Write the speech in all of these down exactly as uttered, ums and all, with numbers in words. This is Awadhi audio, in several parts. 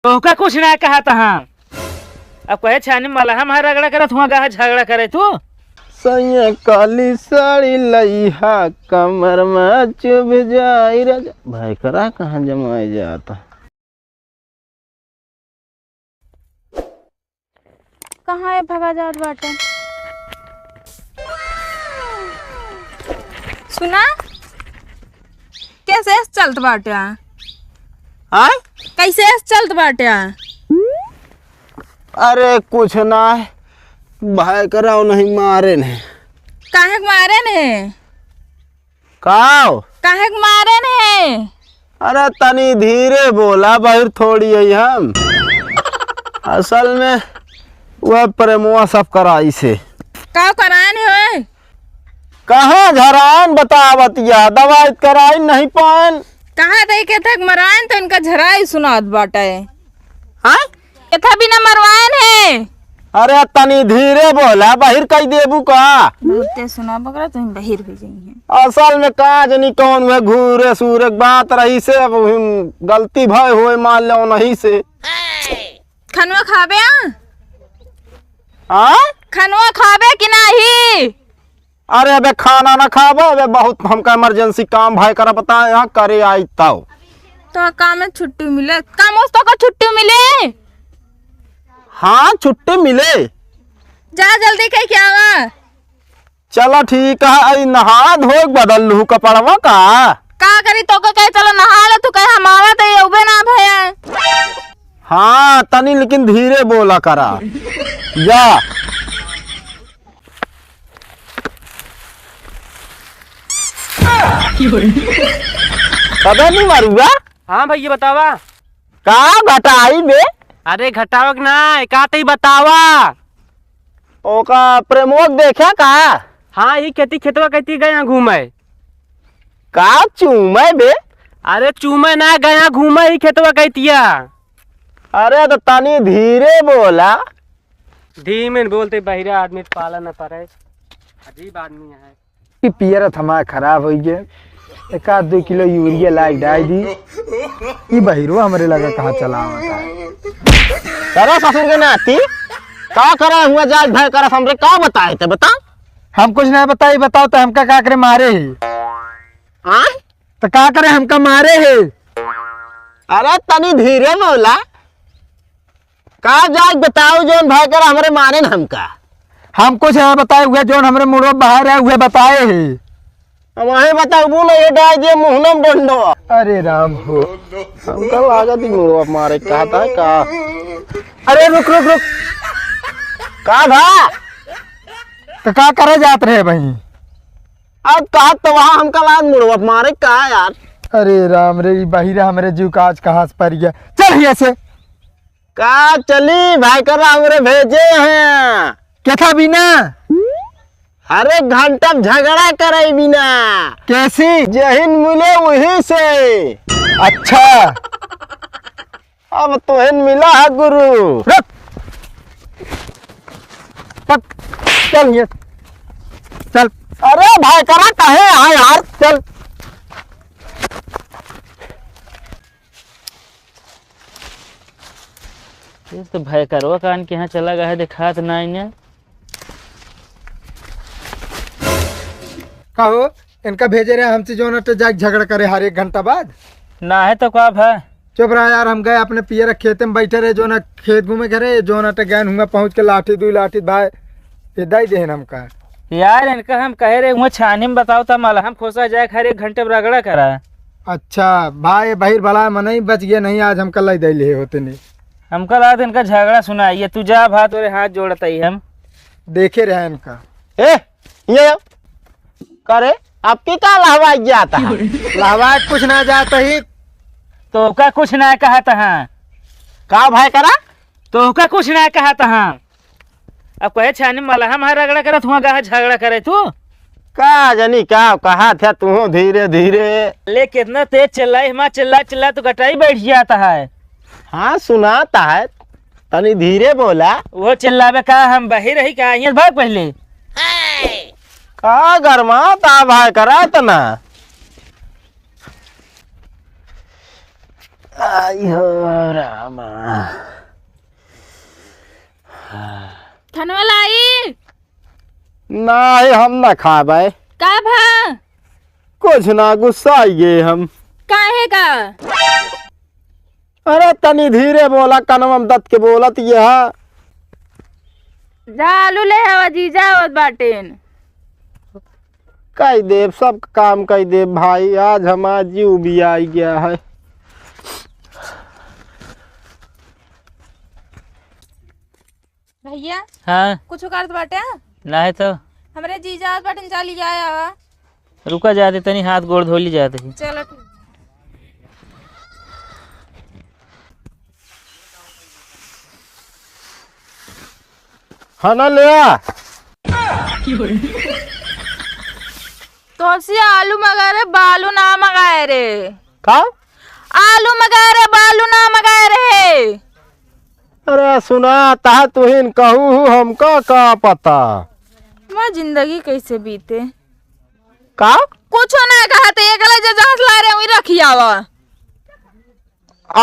तोहका कुछ ना कहत हाँ। अब कहे छानी मलहम है रगड़ा करत हुआ, गहा झगड़ा करे तू। सैया काली साड़ी लइहा, कमर में चुभ जाई राजा। भाई करा कहाँ जमाए जाता। कहाँ है भगा जात बाटे? सुना, कैसे चलत बाटे? आय? कैसे चलत बाटे? अरे कुछ ना है, भाई कराओ नहीं मारे ने। काहे के मारे ने? काओ? काहे के मारे ने? अरे तनी धीरे बोला, बहिर थोड़ी है हम। असल में वह प्रेमुआ सब कराई से। का करान है? कहाँ झरान बतावत या, दवाई कराई नहीं पान। कहाँ दे के थक मरान तो इनका झराई सुनात बाटे। हाँ? एथा बिना मरवाएन है। अरे तनी धीरे बोला, बहिर कई देबू का? बहुते सुना बकरा, तुम बहिर हो जाई है। असल में का जनी कौन हुए घूरे सूरे के बात रही से, अब हम गलती भय होए मान लो नहीं से। खनवा खाबे आ? हाँ? खनवा खाबे कि नाही? अरे अबे खाना ना खाबो, अबे बहुत हमका इमरजेंसी काम भाई करा बता यहाँ करे आई तब। तो काम में छुट्टी मिले, काम उस तो का छुट्टी मिले? हाँ छुट्टी मिले। जा जल्दी कह के आवा। चला ठीक है, आई नहा धो के बदल लूँ कपड़वा का। का करी तो के कहे चलो नहा ले, तू कहे हम आवा तो ये उबे ना भया। हाँ तनी लेकिन धीरे बोला करा। जा। पता नहीं मारूंगा। हाँ भैया बतावा। का घटाई बे? अरे घटावक ना, का तई बतावा। ओका प्रेमोक देखा का? हाँ, ई खेती खेतवा कहती गए हैं घूमे। का चूमे बे? अरे चूमे ना गए हैं घूमे ही खेतवा कहतिया। अरे तो तनी धीरे बोला। धीमे बोलते बहिरा आदमी पाला न पड़े। अजीब आदमी है। ई पियरत हमार खराब होइ गए। एक आध दो किलो यूरिया लाग डाल दी। ई बहिरवा हमरे लगा कहाँ चला आवता है। अरे ससुर के नाती, का करे हुआ जात भय करत हमरे का बताए ते बता? हम कुछ नहीं बताई, बताओ तो हमका का करे मारे ही? हाँ? तो का करे हमका मारे ही? अरे तनी धीरे बोला। का जाए बताओ जौन भय करे हमरे मारे न हमका। हम कुछ है बताए हुए जौन हमरे मुड़वा बाहर है हुए बताए ही। अब वही बताबू ना, ये डाल दिए मुहनम डंडो। अरे राम हो। हमका लागत ही मुड़वा मारे कहता है का। अरे रुक, रुक, रुक। का भा? तो का करे जात रहे भाई? अब कहा तो वहाँ हमका लागत मुड़वा मारे का यार। अरे राम रे, ई बहिरा हमरे जीव का आज कहाँ से पड़ गया। चल हिया से। का चली भाई करा हमरे भेजे हैं। क्या था बिना? हर एक घंटा में झगड़ा करे बिना। कैसी? जहिन मिले वही से। अच्छा। अब तोहन मिला है गुरु। रुक। चल, चल ये। चल। अरे भाई करा काहे आए यार? चल। ये तो भयकरवा कान के यहाँ चला गया है, दिखात ना इन्हें। कहो, इनका भेजे रहे हमसे जौन अटे जाके झगड़ा करे हर एक घंटा बाद। ना है तो का भा? चुप रहा यार, हम गए अपने पियर खेते में बैठे रहे, जौन खेत घूमे करे, जौन अटे गए हुआ पहुँच के लाठी दुई लाठी भाई, ये दई देहन हमका। यार इनका हम कहे रहे हुआ छानी में बताओ तो मलहम खोसा जाए हर एक घंटे में रगड़ा करा। अच्छा भाई, बहिर भला मनई बच गया, नहीं आज हमका लई दई ले होते नहीं। हमका लागत इनका झगड़ा सुनाइए, तू जा भा तोरे हाथ जोड़त ही हम। देखे रहे इनका। ए, ये करे, आपकी का लहवाई जाता है? लहवाई कुछ ना जाता ही। तो का कुछ ना कहत हाँ? का भाई करा? तो का कुछ ना कहत हाँ? अब कहे छानी मलहम है रगड़ा करत हुआ, गहा झगड़ा करे तू। का जानी का कहा था तू धीरे धीरे। ले कितना तेज चिल्लाई, हमार चिल्ला चिल्ला तो गटाई बैठ जाता है। हाँ सुनाता है, तनी धीरे बोला। वो चिल्लावे का, हम बही रही का, यहाँ भाग पहले। का गरमाता भाई करा तना। आई हो रामा। थनवा लाई? नाही, हम ना खाबे। का भा? कुछ ना, गुस्सा आई गए हम। काहे का? अरे तनी धीरे बोला, कनवा में दत के बोलत यह। जा आलू ले आवा, जीजा आवत बाटेन। कई देब, सब काम कई देब भाई, आज हमार जीव भी आई गया है। भैया, हाँ। कुछ करत बाटे? नाहीं तो। हमरे जीजा आवत बाटेन, जा लिया आवा। रुका जाते, तनी हाथ गोड़ धो ली जाते ही। चलो ठीक। हाँ ना ले आ। तोसी आलू मंगाए रे, बालू ना मंगाए रे। का? आलू मंगाए रे, बालू ना मंगाए रे। अरे सुना, तहा तुहिन कहू हूँ, हमका का पता। मैं जिंदगी कैसे बीते? का? कुछो ना कहत, एक ले जे जहाँ से ला रहे, वही रखी आवा।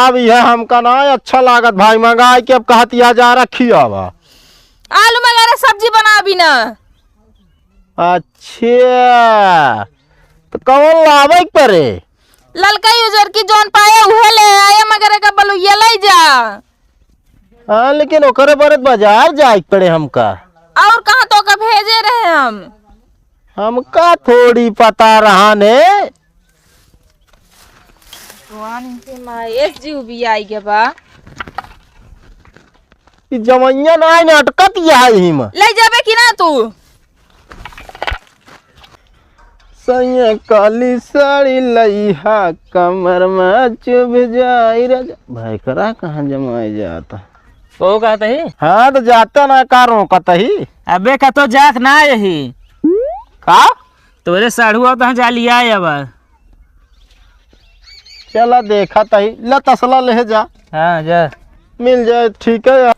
अब यह हमका ना अच्छा लागत भाई, मंगाई के अब कहत या जा रखी आवा। आलू मंगाए रे, सब्जी बनाबी ना। अच्छा, तो कौन लावे के परे? ललका उजर की जौन पाए उहे ले आए, मगर एक बलुइया ले जा। हाँ, लेकिन ओकरे बरे बाजार जाए के पड़े हमका। और कहाँ तो का भेजे रहे हम? हमका थोड़ी पता रहा ने। भगवान, इनके माँ एक जीव भी आई गया बा। ई जवैया ना आइन अटकत यही में। ले जाबे कि ना तू? सैया काली साड़ी लइहा, कमर में चुभ जाई राजा। भाई करा कहाँ जमाए जाता? ओ कहत ही? हाँ, तो जाता ना, का रोकत ही? अबे का तो जात ना यही। का? तोरे साढ़ू आवत हैं, जा लिया आवा। चला देखत ही, ला तसला ले जा। हाँ, जा। मिल जाए, ठीक है यार।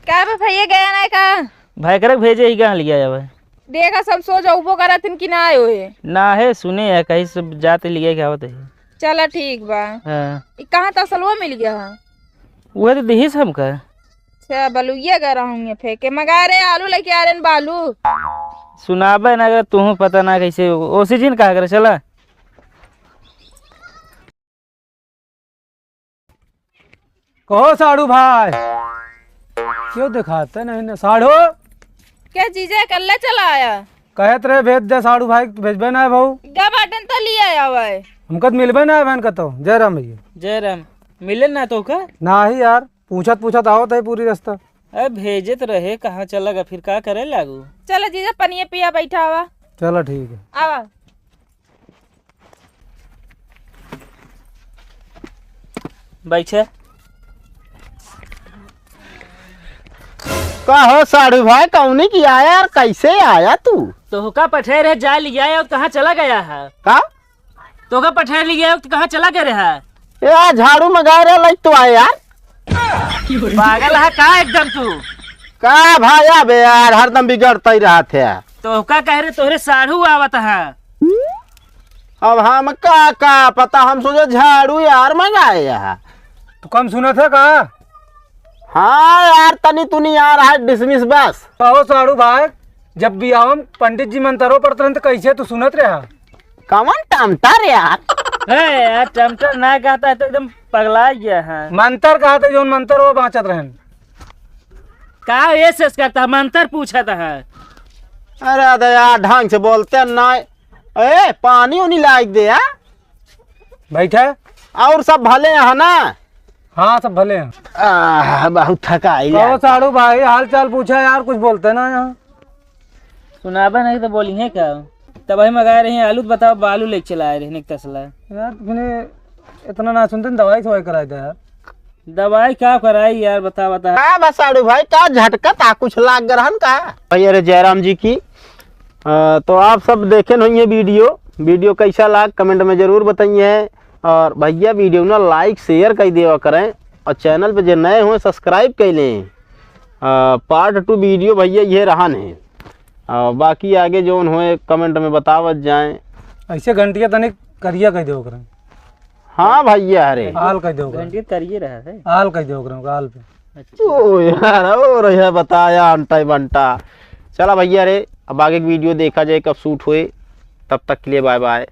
का बे भैया गया ना का? भाई करक भेजे ही कहाँ लिया आवा? देखा सब सो जाउबो करत हन कि ना आयो है। ना है, सुने है, कहीं से जाते लिया के आवत है। चला ठीक बा। हाँ। ई कहाँ तसलवा मिल गया है? उहे तो दिहिस हमका। अच्छा, बलुइया गए रहूँगे फेंके। मगा रे, आलू लेके आ रहे हैं, बालू। सुनाबे ना अगर तुहूँ पता ना कैसे, ओसी जिन कहा करे, चला। कहो साढ़ू भाई, क्यों दिखाते नहीं ना साढ़ू? क्या जीजा, कल्ले चला आया? कहत रहे भेज दे साढ़ू भाई, भेजबे ना है भाऊ। गा बाटन तो लिया आवा है। हमका तो मिलबे ना है बहन का तो। जय राम भैया। जय राम। मिले ना तो का? नाही यार, पूछत पूछत आवत है पूरी रास्ता। अरे भेजत रहे, कहाँ चला गा, फिर का करे लागू? चला जीजा, पनिया पिया बैठा आवा। चला ठीक है। आवा। बैठे। का हो साढ़ू भाई, कौनी की आया और कैसे आया तू? तोहका पठे रहे, जा लिया और कहाँ चला गया है? का? तोहका पठे लिया और कहाँ चला गया रहा? ए, झाड़ू मंगा रहे, लाइक तो आए यार। पागल है का एकदम तू? का भाई, अबे यार, हरदम बिगड़ता ही रहत है। तोहका कह रहे, तोहरे साढ़ू आवत है। अब हमका का पता, हम सोचे झाड़ू यार मंगाए यहाँ। तो कम सुनत है का? हाँ यार, तनी तुनी यार है डिसमिस बस। कहो साढ़ू भाई, जब भी आवम पंडित जी मंतरो पढ़त रहन तो कैसे तू सुनत रहा? कवन टमटर यार? है यार, टमटर ना कहता है तो एकदम पगला गया है। मंतर कहता है, जौन मंतर वो बाँचत रहन। का ये सेस करता है, मंतर पूछत है। अरे दया, ढंग से बोलते नहीं। ए, पानी उनी लाइक दे, हाँ? बैठे। और सब भले हैं ना? हाँ, सब भले हैं। आह, बहुत थकाई कहो लागता। साढ़ू भाई, हाल चाल पूछा यार, कुछ बोलते ना यहाँ। सुनाबे नहीं तो बोली है का? तब हम मंगाए रहे आलू, तो बताओ, बालू लेके चला आए रहे एक तसला। यार, फिर इतना ना सुनते, दवाई सवाई कराए दे यार। दवाई का कराई यार, बता, बता। का बा साढ़ू भाई, का झटका ता कुछ लाग रहन का? भैया रे जयराम जी की। अ, तो आप सब देखेन होइए वीडियो, वीडियो कैसा लाग comment में जरूर बताइए। और भैया वीडियो ना like share कर देवा करें और channel पे जे नए हुए subscribe कर लें। अ, part two वीडियो भैया ये रहन है। अ, बाकी आगे जौन होए comment में बतावत जाएं। ऐसे घंटिया तनिक करिया कह देवा करें। हाँ भैया रे। आल कह दो। घंटी करिए रहा है। आल कह दो ओकरे, आल पे। अच्छा। ओ यार, ओ रहा बताया अंटा बंटा। चला भैया रे, अब आगे की वीडियो देखा जाए कब शूट होए, तब तक के लिए बाय बाय।